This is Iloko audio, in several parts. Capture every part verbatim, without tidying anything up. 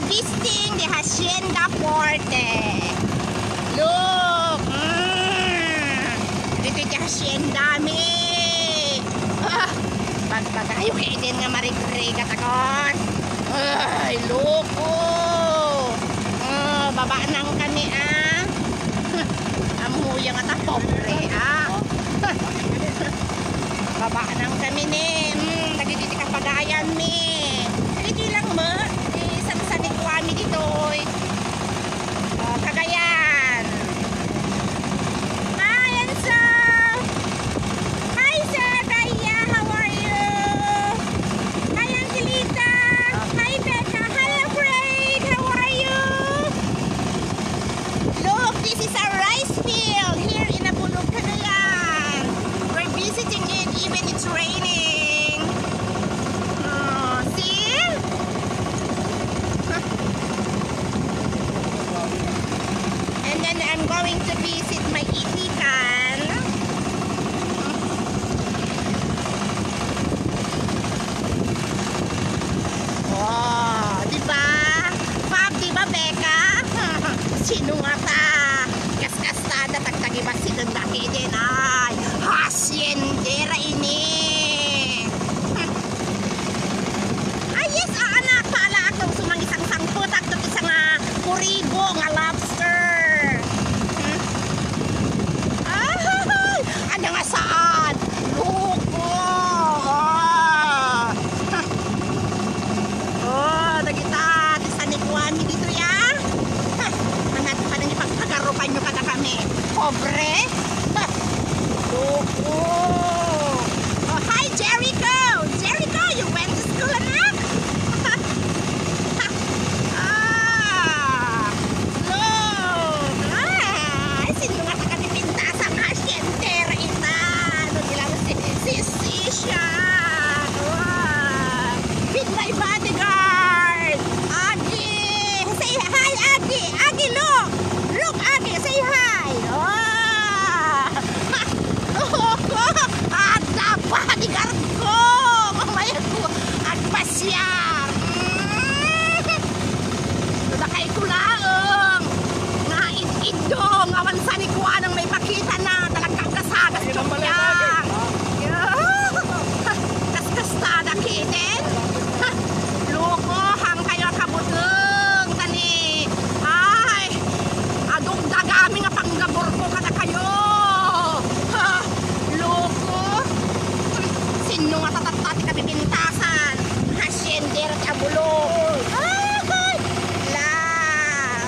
Visiting the Hacienda Forte. Look! Mm. Ditoy ti hacienda mi. Ah, bagbaga kayo kay din nga marigrigat ako. Ay, loko! Ah, baba nang kami, ah. Amuya nga ta pobre, ah. Baba nang kami ni, mm, dagiti ti kapagayan mi. Dagiti lang mo, ti sansanikua mi ditoy. Oh, Cagayan. Hi, Enzo. Hi, Sir Kaya. How are you? Hi, Angelita. Hi, Becca. Hello, Craig. How are you? Look, this is a rice field here in Nabulog, Cagayan. We're visiting it even it's raining. Oh, see? And then I'm going to visit my itikan. Oh, di ba? Fab, di ba, Becca? Sino nga ta? Kaskastada, tagtagibas si Tendaki din ay. Haciendera ini. Ay, yes, ah, anak, pala ako sumangisang-sangpet ako sa nga kuribo nga lobster. Hmm? Ay, ano nga saan? Loko! Ah! Oh, dagita, ti sanikuan mi ditoy, ah. Ha, manat pa nang ipagpagarupan nyo kada kami. Pobre? Ha, loko! Oh, hi, Jericho! Jericho, you went to school, anak? Ah! Lo! Ay, sino nga taga ti pintasan nga haciendera ita? Ano nila si, si, si siya? Ah! With my bodyguard! Agi! Say hi, Agi! Agi, look! Look, Agi! Say hi! Ah! Adda bodyguard ko! Mamayag ko! Agpasya! Mm. Dakay ko laeng nga id-iddong awan sanikuan a maipakitana, talaga kasagas. Ayun ang pala. Kaskastada kiten. Loko, hangkayo a kabuteng, tani. Ay, adugdagami nga panggaburko kadakayo. Ha, loko. Sino nga tatatta ti kapipintasan? Haciendera ti Abulog. Agay! La!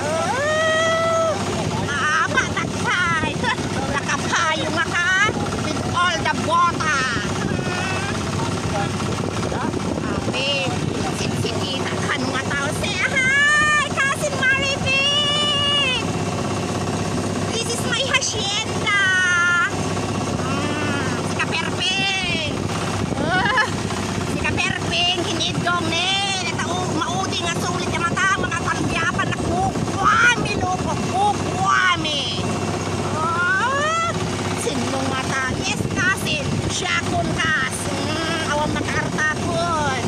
Oh! Maama, tatay! Nakapayong ka with all the bota. Amen. Sinsinitan kano nga tao. Say hi, Cousin Maribel! This is my hacienda. Mm, si Kaperpeng. Ah, si Kaperpeng, kinidong ni. Nagtao, maudi nga sulit nga mata, mga tarbiapan, nagkukuami, loko, kukuami. Ah, sinno nga ta? Yes, cousin. Siya kun kas. Mm, awan makaartakon.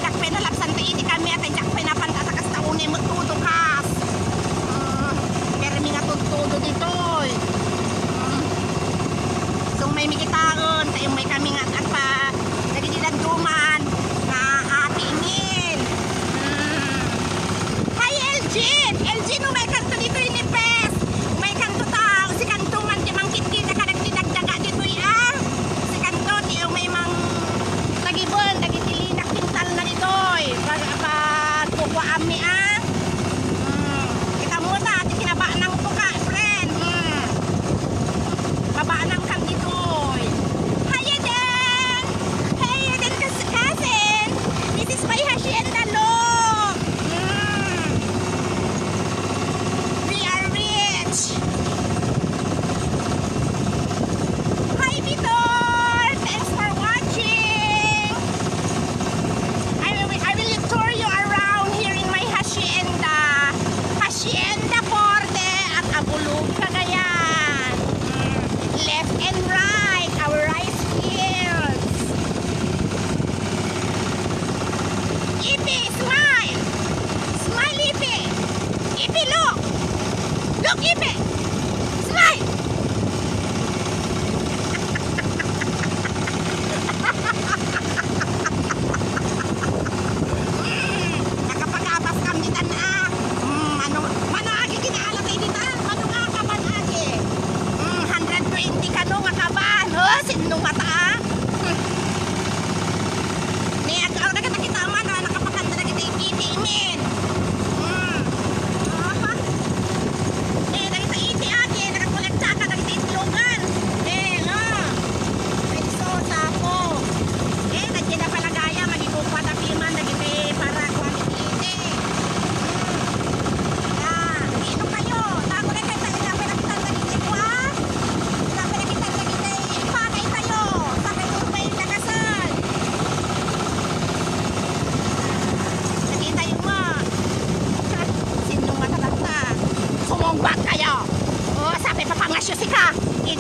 Dakpe na lapsan ta idi kami at dakpe na panta ta kasta unay mo tudo kas. Mm, permi nga tudtudo ditoy. Mm. So, may mikitaon, tayo may kami nga at pa, dagiti dadduman, nga ati ngin. Mm. Hi, Elgin! Elgin, umay kanto ditoy ni Pes! Umay kanto ta, si kanto man ti mangkitkita ka nagtinagdaga ditoy, ah! Si kanto, ti umay mang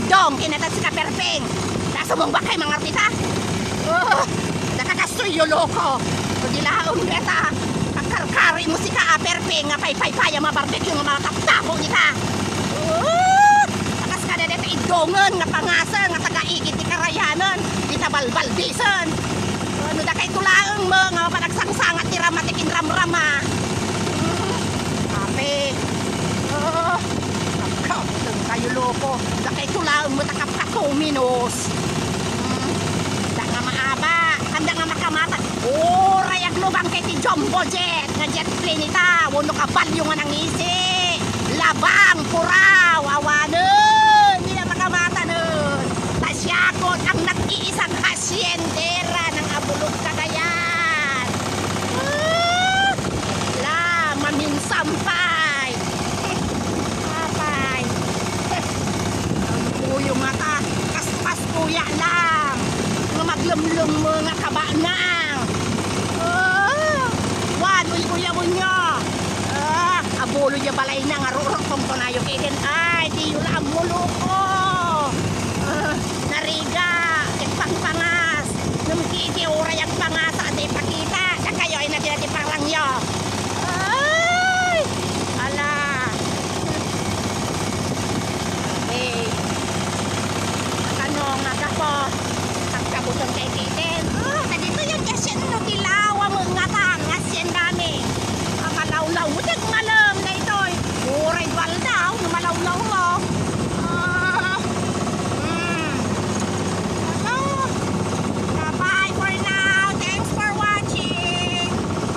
Dong, kinatan si Kaperpeng. Nasumungba kay mangarpita. Oh, nakakastoy yo loko. Pagdilaon beta. Pagkarkari mo si Kaperpeng nga paypaypaya mabarbecue nga mataptapo nita. Oh, akas kada deta idongen nga pangaseng nga taga-igid ti karayanan. Dita balbaldisen. Ano da kay tulaeng mo nga panagsangsanga ti rama ti kinramrama. Hmm, ape. Oh, agkabuteng kayo loko. Dakay tulaeng mo takapkatuminos. Hmm, da nga maaba, kanda nga makamatan. Uray aglubang kay ti jumbo jet, nga jet plane ita, wano kabalyo nga nangisi. Labang, puraw, awanen, di na makamatanen. Ta siakot ang nag-iisang haciendera ng Abulog, Cagayan. Ah, la, maminsan pay. Apay. Ang kuyo nga ta, kaspas kuya lang. Nga maglemlem mo nga kabanang. Ah, wan, uy, kuya mo niya. Ah, abulo ya balay na nga rurok kung kunayo kay den. Ay, di yun ang muluko. Ah, nariga, ket pangpangas. Nung kiti